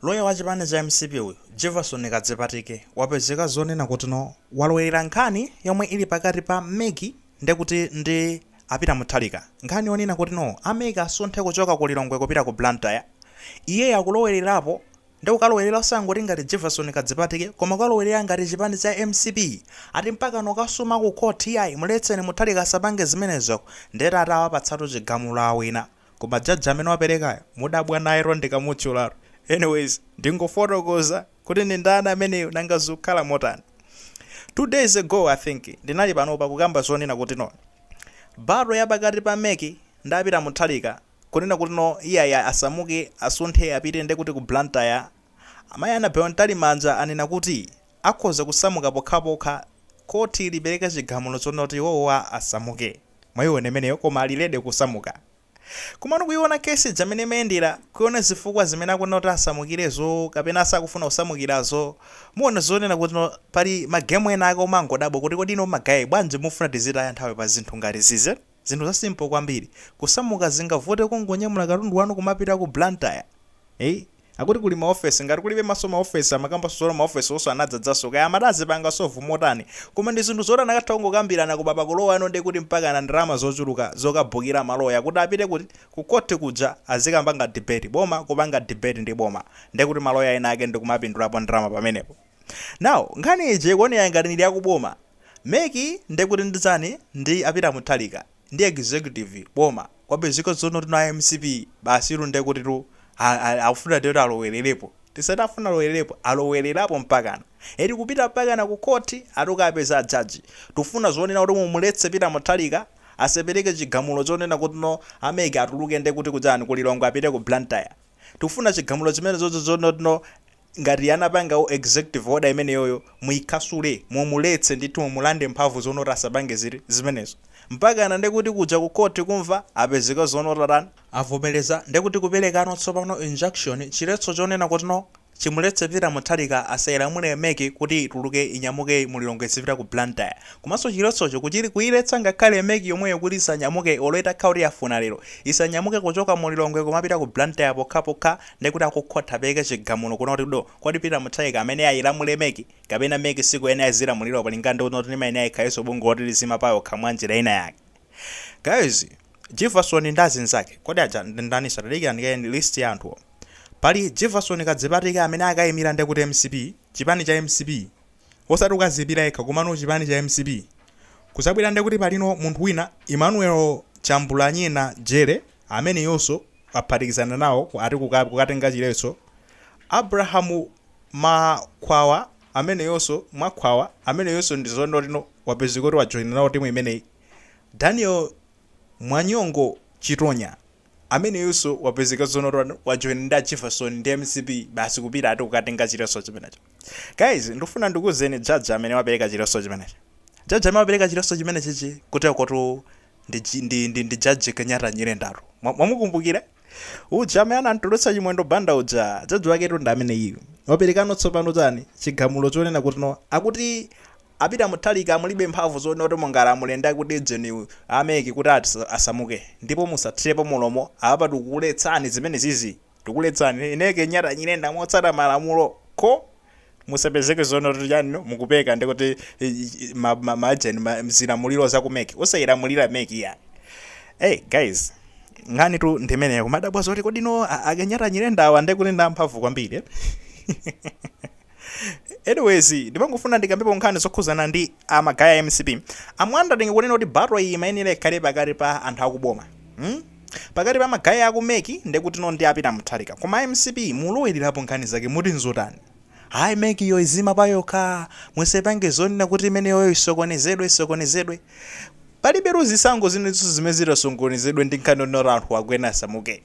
Loya wa chipani cha mcp uyu, Jivason Kadzipatike, wapezeka zonena kuti no walowelera nkhani yomwe ili pakati pa mec ndekuti ndi a Peter Mutharika. Nkhani yonena kuti no a mec asunthe kuchoka ku Lilongwe kupita ku Blantyre. Iyeyo akulowelerapo nde kukalowelera osangoti ngati Jivason Kadzipatike koma kukalowelera ngati chipani cha mcp. Ati mpakana kukasuma ku court, iyayi, muletseni Mutharika asapange zimenezo. Ndeti atawapatsatu chigamulo awina. Koma judge amene waperekayo mudabwa nayetu ndikamutchulatu. Anyways, ndingofotokoza kuti ndi ndani ameneyo, nanga zikukhala motani. 2 days ago, I think, ndinali panopa kukamba zonena kuti no battle ya pakati pa MEC ndi a Peter Mutharika, kunena kuti no iyayi, asamuke, asunthe apite nde kuti ku Blantyre. Amayi Annabel Mtalimanja anena kuti akhoza kusamuka pokhapokha khoti lipereke chigamulo chonena kuti iwowa asamuke. Mwayiona imeneyo? Koma ali ready kusamuka. Komano kuiona case jamene imayendera, kuiona zifukwa zimene akunena kuti asamukirezo kapena asakufuna kusamukirazo, muona zonena kuti no pali ma game ena ake omangodabwa kuti kodi ino ma guy, bwanji mufuna tizitaya nthawi pa zinthu ngati zize, zinthu za simple kwambiri? Kusamuka zingavute kungonyamula katundu wanu kumapita ku Blantyre? Eh, akuti kuli maofesi, ngati kulibe maso maofesi, amakambanso zoti maofesi onso anadzadzaso, kaya amati azipanga solve motani, koma ndi zinthu zoti anakatha kungokambirana. Koma pakulowa ano ndi kuti mpaka na ndalama zochuluka zokabukira maloya kuti apite kuti ku court kuja, azikapanga debate boma, kupanga debate ndi boma, ndi kuti maloya ena ake ndikumapindulapo ndalama pamenepo. Now nkhani iji ikuoneka ngati ndili yakuboma, MEC ndikuti ndizani ndi a Peter Mutharika ndi executive boma. Kwapezeka zono tino MCP basi ilu ndekuti tu akufuna tero alowererepo, tisati afuna alowererepo, alowererapo mpakana eri kupita mpakana ku court, atukapeza jaji, tufuna zonena kuti mumuletse Peter Mutharika asapereke chigamulo chonena kuti no a MEC atuluke nde kuti kuchani, ku Lilongwe apite ku Blantyre. Tikufuna chigamulo chimene zozo zonotino ngati anapanga executive order imeneyoyo muyikhasule, mumuletse ndithu, mumulande mphamvu zonoti asapange ziti zimenezo. Mpakana ndekuti kuja ku court kumva apezeka zonotatani, avomereza ndekuti kuperekano tsopano injunction, chiletso chonena kuti no chimuletse Peter Mutharika asayilamule MEC kuti ituluke, inyamuke mu Lilongwe izipita ku Blantyre. Komanso chiletsocho kuchili kuyiletsa ngakhale MEC yomweyo kuti isanyamuke, olo itakhala kuti yafuna lero, isanyamuke kuchoka mu Lilongwe kumapita ku Blantyre pokhapokha ndekuti akukhotha apereke chigamulo kuna kuti do kodi Peter Mutharika amene ayilamule MEC kapena MEC siku ene azilamulidwa palingana ndi kuti imene ayikhalenso bungwe loti lizima payokha mwa njira ina yake. Guys, Jefferson ndi azinzake, kodi aja ndani? Satalikira ndikaye list ya anthuwo. Pali Jefferson Kadzipatike amene akayimira ndekuti MCP, chipani cha MCP, osati ukazipira yekha, komano chipani cha MCP. Kuzabwera ndekuti palino munthu wina, Emmanuel Chambulanyina Jere, amene yonso aphatikizana nawo ati kukatenga chiletso. Abrahamu Makhwawa, amene yonso Mwakhwawa, amene yonso ndi zonotino wapezeka kuti wajoyina nawo timu imeneyi. Daniel Mwanyongo Chitonya, amene yonso wapezeka zonotino wajoyina ndi a Jefferson ndi MCP basi, kupita ati kukatenga chiletso chimenecho. Guys, ndikufuna ndikuzeni jaji amene wapereka chiletso chimenechi. Jaji amene wapereka chiletso chimenechichi kuti kotu ndi jaji Kenyatta Nyirendatu. Mwamukumbukira uja amene anamtulutsa Chimwendo Banda uja? Jaji waketu ndi amene iyu waperekano tsopano chani, chigamulo chonena kuti no akuti a Peter Mutharika mulibe mphamvu zonena kuti mungalamule ndi akuti jeni a MEC kuti ati asamuke, ndipo musathirepo mulomo apa, tikuletsani zimene zizi, tikuletsani ine Kenyatta Nyirenda motsata malamulo ko musapezeke zono kuti chani, mukupeka ndikuti majeni zilamuliro za ku MEC, usayilamulira MEC ya. Hey guys, nkhani tu ndimeneyo. Kumadabwa zoti kodi no a Kenyatta Nyirenda awa ndekuti ndamphamvu kwambiri, eh? Anyways, ndimangofuna ndikambepo nkhani zokhuzana ndi ama guy a MCP. I'm wondering kunena kuti battle iyi imayenera ikhale pakati pa anthu akuboma, Pakati pa ma guy aku MEC ndekuti no ndi a Peter Mutharika, koma MCP mulowelerapo nkhani zake muti nzotani? Hayi, MEC yo izima payokha, musepange zonena kuti imeneyoyo isokonezedwe, isokonezedwe. Palibetu zisankho zinenso zimene zitasokonezedwe ndi nkhani yonena kuti anthu akwena asamuke.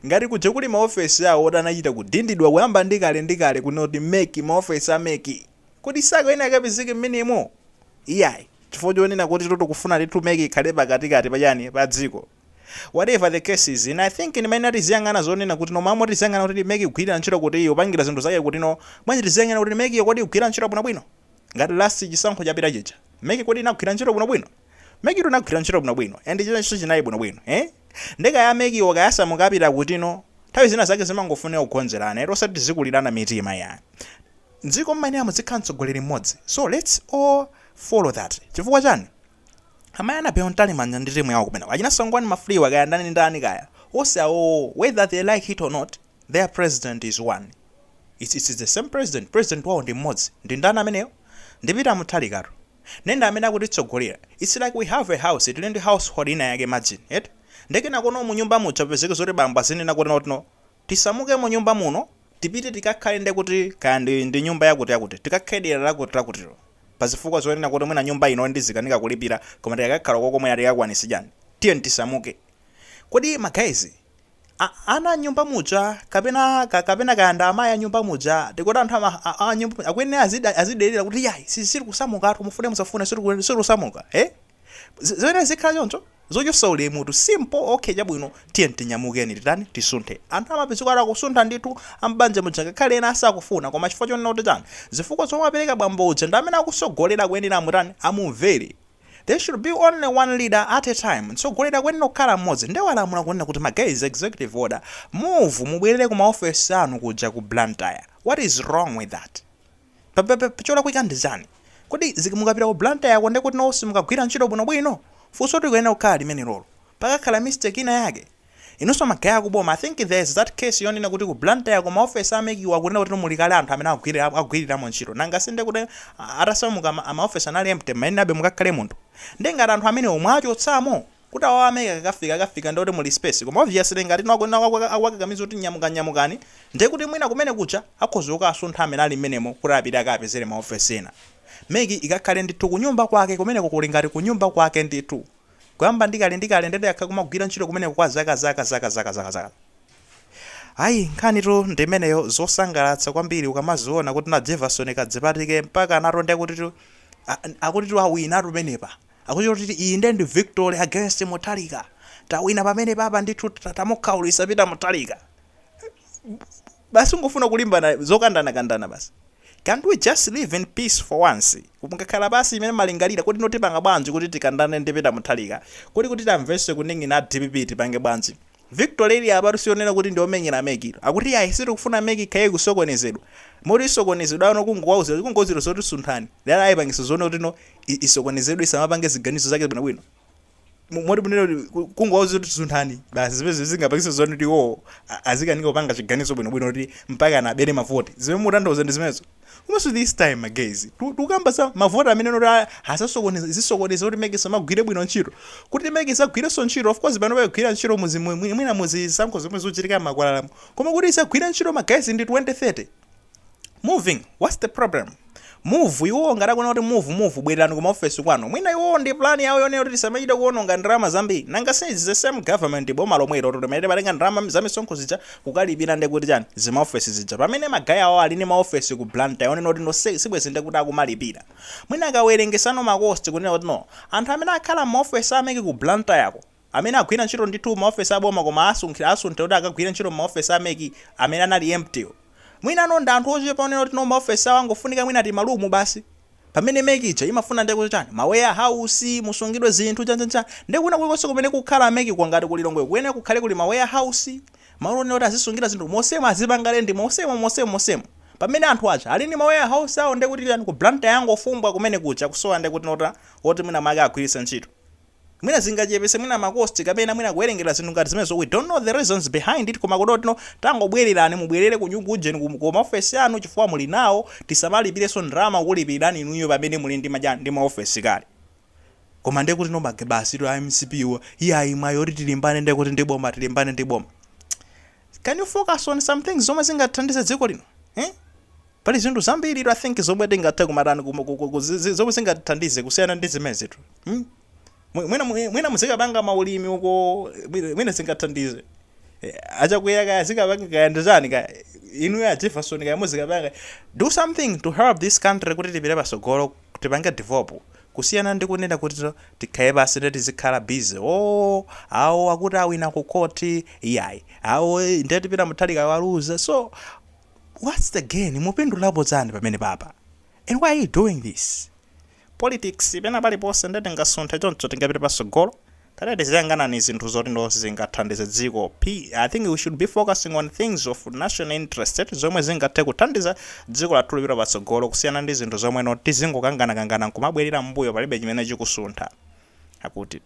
Ngati kuja kuli maofesi awo oti anachita kudindidwa kuyamba ndi kale ndi kale kunena kuti MEC, maofesi a MEC, kodi sakuyenera akapezeke mmenemo? Iyayi, chifukwa chonena kuti tikufuna ndithu MEC ikhale pakatikati pachani, pa dziko. Whatever the case is, and I think ndimayenera tiziyang'ana zonena kuti no mamo tiziyang'ana kuti MEC igwirira ntchito kuti iyo pangira zinthu zake kuti no bwanji tiziyang'ana kuti MEC iyo kodi igwira ntchito bwinobwino. Ngati last chisankho chapita chija, MEC kodi inagwira ntchito bwinobwino? MEC itu inagwira ntchito bwinobwino and chinanso chinali bwinobwino, eh? Ndeka ya MEC iwo kayasamuka apita kutino. Nthawi zina zake zimangofunika kugonjerana ero, osati tizikulirana mitima ya mdziko. Mmene muzikhala mtsogoleri mmodzi, so let's all follow that. Chifukwa chani? Amayi Annabel Mtalimanja ndi timu yawo kumeneko, achina Sangwani Mafriwa, kaya ndani ndani kaya, onse awo, whether they like it or not, their president is one. It's the same president. President wawo ndi mmodzi. Ndi ndani ameneyo? Ndi Peter Mutharikatu. Nenda amene akutitsogolera. It's like we have a house, tili ndi household ina yake, imagine eti ndekena kuno mu nyumba muja pezeke zoti bambo azinena kuti no, tisamuke mu nyumba muno, tipite tikakhale nde kuti kaya ndi nyumba yakuti yakuti, tikakhale dera lakuti lakutiro, pazifukwa zonena kuti mwina nyumba ino ndizikanika kulipira, koma tikakakhala kokomwe atikakwanisi chani, tiye tisamuke. Kodi ma guys, ana nyumba muja kapena kapena kayanda amayi a nyumba muja, tikuti anthu a nyumba akuyenera azidelera kuti yayi, sili kusamukatu, mufune musafune, sili kusamuka, eh? Zimene zikhala choncho zochosa ulemu tu, simple. Okay, chabwino, tiye tinyamukeni, titani, tisunthe. Anthu amapezeka akusuntha ndithu ambanja muja, ngakhale ena asakufuna, koma chifukwa chonena kuti chani, zifukwa zomwe apereka bambo uja ndi amene akusogolera, kuyenera amutani, amumvere. There should be only one leader at a time. Mtsogoleri akuyenera kukhala mmodzi. Nde walamula kunena kuti ma guys, executive order, move, mubwerere ku maofesi anu kuja ku Blantyre. What is wrong with that? Cholakwika ndi chani? Kodi mukapita ku Blantyre konde kuti nonse mukagwira ntchito bwinobwino? Funso tikuyenera kukhala limene lolo. Pakakhala mistake ina yake, inunso ma guys akuboma, I think there's that case yonena kuti ku Blantyre ku maofesi a MEC wakunena kuti muli kale anthu amene agwiriramo ntchito. Nanga sinde kuti atasamuka maofesi anali empty, mayenabe mukakhale munthu. Ndengati anthu amene omwe achotsamo kuti awo a MEC akafika, akafika ndikuti muli space. Koma obviously ngati akwakakamiza kuti nyamukani, nyamukani, ndiye kuti mwina kumene kucha akhoza kukasuntha amene ali mmenemo kuti apite akapezere maofesi ena. MEC ikakhale ndithu kunyumba kwake kumeneko, kuli ngati kunyumba kwake ndithu, kuyamba ndikale ndikale, ndende yakha kumagwira ntchito kumeneko kwa zaka zaka zaka zaka zaka zaka. Ayi, nkhanitu ndimeneyo. Zosangalatsa kwambiri ukamaziona kuti na Jefferson Kadzipatike mpaka anatonde kuti akuti tu awina pamenepa, akuti kuti iyi nde ndi victory against Mutharika, tawina pamene papa ndithu, tamukhaulisa Peter Mutharika. Basi, ungofuna kulimbana, zokandana-kandana basi. Can't we just live in peace for once? Mukakhala basi imene malingalira kuti notipanga bwanji kuti tikandane ndi Peter Mutharika, kuti tamvese kuning'ina DPP, tipange bwanji? Victory ili apa sionena kuti ndiomenyera MEC. Akuti ayi, sitikufuna MEC ikhaye kusokonezedwa, moti isokonezedwa ano, kungowauza, kungozira zoti sunthani lero, ayipangisa zoona kuti no, isokonezedwe, isamapange ziganizo zake bwinobwino. Moti munene kungowauza kuti sunthani basi, zimene zingapangise zoona kuti iwowo azikanika kupanga chiganizo bwinobwino, kuti mpaka anabere mavoti. Zimene mutanthauza ndi zimenezo. Komanso this time, guys, tukamba za mavoti amene noti asasokoneza, zisokoneza kuti MEC samagwire bwino ntchito. Kuti MEC isagwirenso ntchito, of course pano pagwira ntchito mwina muzisankho zomwe zikuchitika m'makwalalamo, koma kuti isagwire ntchito, ma guys, ndi 2030 moving. What's the problem? Move. Iwowo ngati akuona kuti move, move, bwererani ku maofesi kwanu. Mwina iwowo ndi plan yawo yonena kuti tisamachite kuononga ndalama zambiri. Nanga since the same government, boma lomwelo limene patenga ndalama za misonkho zija kukalipira ndi kuti chani, zimaofesi zija, pamene ma guys awo ali ndi maofesi ku Blantyre onena kuti no, sibwezi ndi kuti akumalipira. Mwina akawerengesano ma cost kunena kuti no, anthu amene akhala m'maofesi a MEC ku Blantyre amene agwira ntchito ndithu maofesi aboma, koma asunkhira asunthe kuti akagwira ntchito maofesi a MEC amene anali empty, mwina ano ndi anthu ochepa onena kuti no, maofesi awo angofunika mwina ti ma room basi, pamene MEC ija imafuna ndi kuti chani, ma warehouse musungidwe zinthu chanchanchan. Ndi kuna kulikonse kumene kukhala MEC, kwangati kulilongwe, kuyenera kukhale kuli ma warehouse, malo onena kuti azisungira zinthu mosemo, azipanga rent mosemo, mosemo, mosemo, pamene anthu aja ali ndi ma warehouse awo ndi kuti chani, ku Blantyre yangofumbwa kumene kuja, kusowa ndi kuti nota woti mwina make agwiritse ntchito. Mwina zingachepese mwina ma cost kapena mwina kuwerengera zinthu ngati zimenezo. We don't know the reasons behind it, koma kudoti no, tangobwererani, mubwerere ku nyungujeni ku maofesi anu chifukwa muli nawo. Tisamalipirenso ndalama kulipirani inuyo pamene muli ndi majani, ndi maofesi kale. Koma ndiye kuti no, mage basi to MCP wo iyayi, mwayi oti tilimbane ndiye kuti ndi boma, tilimbane ndi boma. Can you focus on some things zomwe zingathandize dziko lino, eh? Pali zinthu zambiri, I think, zomwe tingathe kumatani zomwe zingatithandize kusiyana ndi zimenezitu, Mwina muzikapanga maulimi uko, mwina zingathandize. Achakwera kaya zikapanga kaya ndizani kaya inu ya Jefferson kaya muzikapanga, do something to help this country kuti tipite pasogolo, tipange develop, kusiyana ndi kunena kuti tikhale pasi ndi tizikhala busy, oh, awo akuti awina ku court, iyayi, awo ndiye tipita Mutharika waluza. So what's the gain? Mupindulapo chani pamene papa? And why are you doing this politics? Pena paliponse, ndati tingasunthe choncho, tingapite pasogolo. Tate tiziyang'anani zinthu zoti ndo zingathandize dziko. I think we should be focusing on things of national interest, zomwe zingathe kuthandiza dziko lathu lipita patsogolo, kusiyana ndi zinthu zomwe no tizingokanganakangana nkumabwerera mbuyo, palibe chimene chikusuntha. Akuti